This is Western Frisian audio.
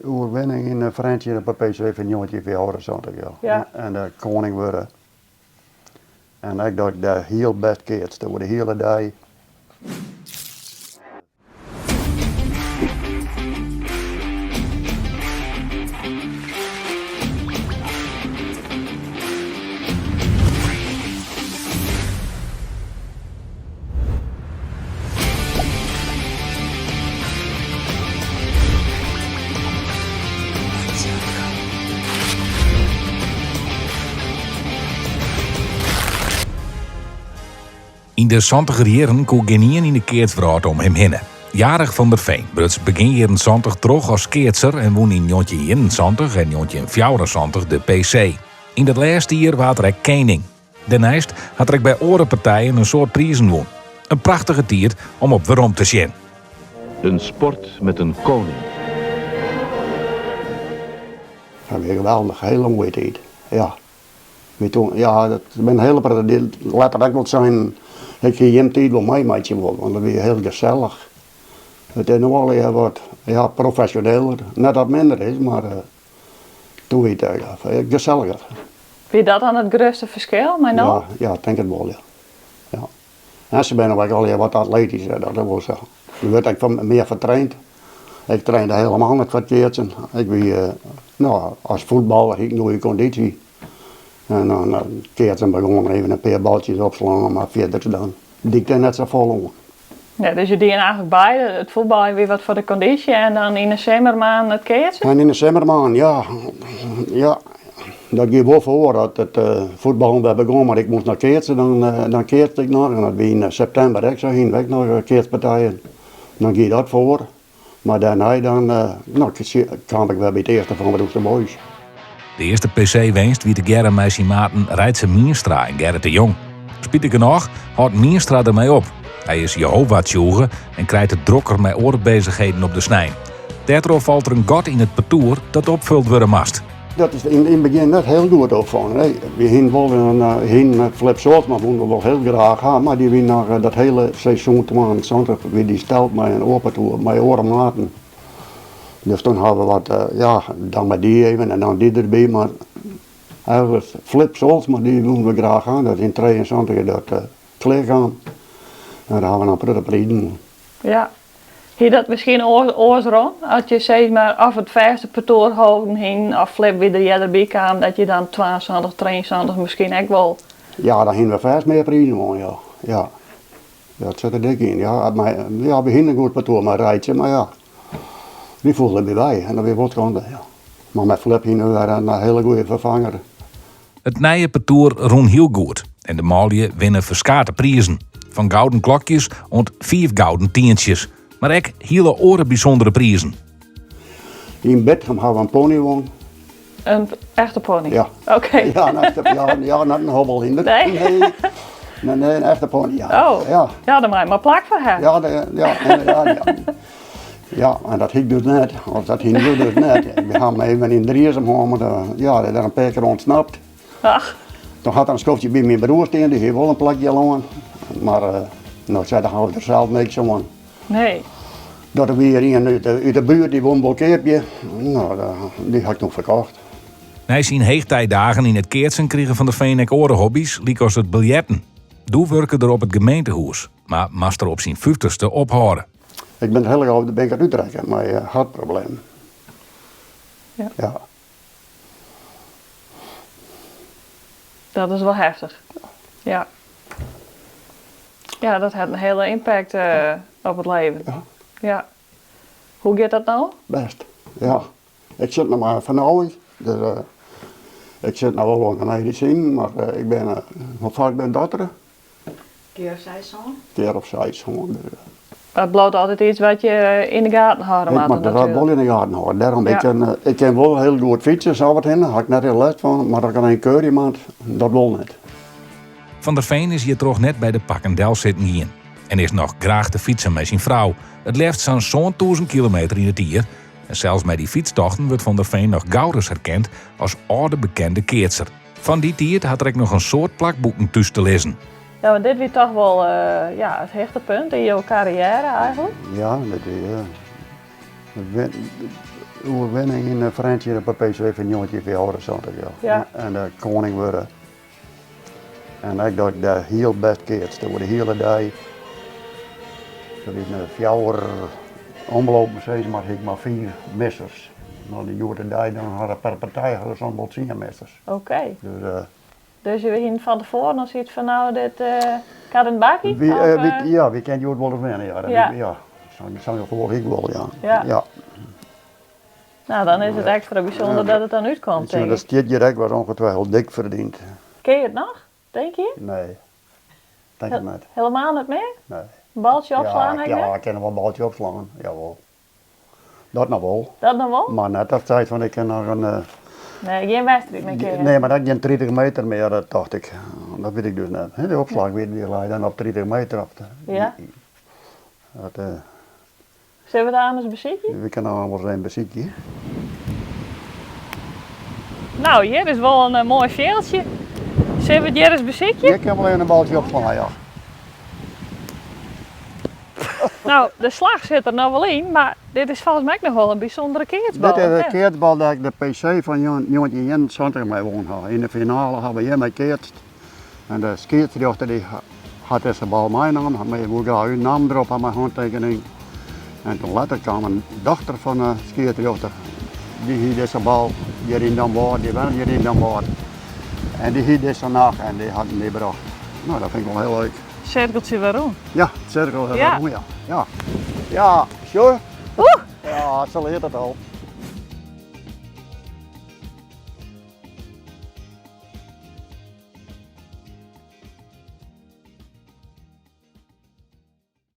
Oerwinning yn Frjentsjer op de PC fan 1974, ja. Ja. En de koning wurde. En ek dat ik dêr hiel bêst keatste oer de hiele dei. Yn de santiger jierren koe gjinien yn de keatswrâld om him hinne. Jarich van der Veen bruts begjin jierren 70 troch as keatser en wûn yn 1971 en 1974 de PC. Yn dat lêste jier waard er ek kening. Dêrneist hat er ek by oare partijen in soad prizen wûn. In prachtige tiid om op werom te sjen. Een sport met een koning. Dat wie geweldich, hiele moaie tiid. Ja. Wie toen, ja, dat bin in hiele protte dy't letter ek wol seinen, ik hie jim tiid wol meimeitsje wollen, want dat wie hiel gesellich. It is no allegear wat, ja, profesjoneler. Net dat it minder is, mar Toen wie it geselliger. Wie dat dan it grutste ferskil mei no? Ja, ja, tink it wol, ja. Ja. En se binne ek allegear wat atletysker, dat is wol sa. Der wurdt ek mear foar traind. Ik trainde helemaal net foar it keatsen. Ik wie, no, as fuotballer hie ik in goede kondysje. En dan keatsen begûn even in pear baltsjes opslaan, mar fierder dan die ik dêr net safolle oan. Ja, dus je dienen eigentlik beide, it fuotbaljen wie wat foar de kondysje en dan yn de simmermaanden it keatsen? En yn de simmermaanden, ja. Ja, dat gie wol foar. As it fuotballen wer begûn, mar ik moast noch keatse, dan, dan keatste ik noch. En dat wie yn septimber ek sa, hiene we ek noch keatspartijen. Dan gie dat foar. Mar dêrnei dan, no, kaam ik wer by it earste fan Broekster Boys. De earste PC-winst wie tegearre mei syn maten Reitse Mienstra en Gerrit de Jong. Spitigernôch hâldt Mienstra dermei op. Hy is Jehovatsjûge en krijt it drokker mei oare beuzichheden op de snein. Dêrtroch falt der in gat yn it partoer dat opfuld wurde moast. Dat is yn it begjin net hiel goed opfongen. Nee, we hienen wol in hienen Flip Soortsma woene we wol hiel graach ha, mar dy wie noch dat hiele seizoen 72 wie dy steld mei in oar partoer, mei oare maten. Dus toen ha we wat, ja, dan mei dy even en dan dy derby, mar eigentlik Flip Soortsma dy woene we graach ha, dat is yn 73 dat klear kaam. En dêr ha we noch in protte prizen wûn. Ja. Hie dat miskien oars rûn? As je sis mar of it fêste partoer holden hienen of Flip wie der earder by kaam, dat je dan 72, 73 miskien ek wol. Ja, dan hienen we fêst mear prizen wûn, ja. Ja. Dat sit der dik yn. Ja, mar, ja, we hienen in goed partoer mei Reitsje, mar ja, dy foel der by wei en dat wie wol skande, ja. Mar mei Flip hienen we wer in hiele goede ferfanger. It nije partoer rûn hiel goed en de manlju winne ferskate prizen. Fan gouden klokjes oant fiif gouden tientsjes, mar ek hiele oare bysûndere prizen. Yn Bitgum ha we in pony wûn. In echte pony? Ja. Oké. Ja, in echte, ja, ja, net in hobbelhynder. Nee. Nee, nee, nee, in echte pony, ja. Oh. Ja. Ja, dêr mei mar plak foar ha. Ja, de, ja, ja, ja. Ja, en dat hie ik dus net. Of dat hiene we dus net. We ha him even yn Driezum hân, mar ja, der is in pear kear ûntsnapt. Ach. Toen hat er in skoftsje by myn broer stean, dy hie wol in plakje lân. Mar no sei, dan ha we der sels niks oan. Nee. Dat der wie ien út de, út de buert, dy wol him wol keapje. No, dy ha ik toen ferkocht. Nei syn heechtijdagen yn it keatsen krige Van der Veen ek oare hobbys, lykas it biljerten. Doe wurke er op it gemeentehûs, mar moast er op syn fyftichste ophâlde. Ik bin der hiel gau bin ik der útrekke mei hertproblemen. Ja. Ja. Dat is wol heftich. Ja. Ja, dat hat in hiele impact op it leven. Ja. Ja. Hoe giet dat no? Bêst, ja. Ik sit noch mei in fernauwing, dus ik sit noch wol oan de medisinen, mar ik bin, hoe faak bin dokter? Kear of seis, sân. Kear of seis, sân. Dat bliuwt altyd iets wat je yn de gaten hâlde moatte Ik moat dat wol yn de gaten hâlde. Dêrom, ik kin, ik kin wol hiel goed fytse, sa wat hinne, ha ik net hiel lêst fan, mar as ik in ein kuierje moat, dat wol net. Van der Veen is hjirtroch net by de pakken del sitten gien en is noch graach te fytsen mei syn frou. It leafst sa'n 7000 kilometer yn it jier. En sels mei dy fytstochten wurdt Van der Veen noch gauris herkend as âlde bekende keatser. Fan dy tiid hat er ek noch in soad plakboeken thús te lizzen. Ja, want dit wie toch wol ja, it hichtepunt yn jo karriêre eigentlik? Ja, dat wie. De oerwinning yn Frjentsjer op de PC fan 1974, ja. Ja. En de koning wurde. En ek dat ik dêr hiel bêst keatste oer de hiele dei. Der wiene fjouwer omlopen sis mar, hie ik mar fiif missers. No de hjoed-de-dei dan ha per partij ha se soms wol tsien missers. Oké. Dus uh, Dus je hiene fan tefoaren al sayts fan no dit kat yn it bakkie? Wy, wy, ja, wy kinne hjoed wolris winne, ja. Ja. Ja, sa'n gefoel hie ik wol, ja. Ja. Ja. Nou, dan is it ekstra bysûnder dat it dan útkomt, tink Dat ik. stiet hjir ek, was ongetwijfeld dik verdiend. Kin je it noch, tink je? Nee, tink ik net. Helemaal net mear? Nee. In baltsje opslaan Ja, ek ja, net? ik kin noch wol in baltsje opslaan, jawol. Dat noch wol. Dat noch wol? Mar net dat seit fan ik kin noch in. Nee, gjin wedstriid mear kinne. Nee, mar dat gjin 30 meter mear, dat tocht ik. Dat wit ik dus net. De opslach wie dy lei dan op 30 meter. Op de, Ja. Dat, Sille we dat anders besykje? We kinne noch wolris even besykje. No, hjir is wol in moai fjildsje. Sille we it hjir ris besykje? Hjir kin wol even in baltsje opslaan, ja. No, de slach sit der noch wol yn, mar dit is folgens my ek noch wol in bysûndere keatsbal. Dit is de keatsbal dêr't ik de PC fan 1971 mei wûn ha. Yn de finale ha we hjirmei keatst. En de skiedsrjochter dy hat dizze bal meinaam, hat my woe graach ús namme derop ha mei hantekening. En toen letter kaam in dochter fan de skiedsrjochter, dy hie dizze bal hjir yn Damwâld, dy wennet hjir yn Damwâld. En dy hie dizze noch en dy hat him my brocht. No, dat fyn ik wol hiel leuk. Sirkeltsje wer rûn. Ja, it sirkel wer Ja. rûn, ja. Ja, ja, sjoch. Oeh! Ja, sa leart it al.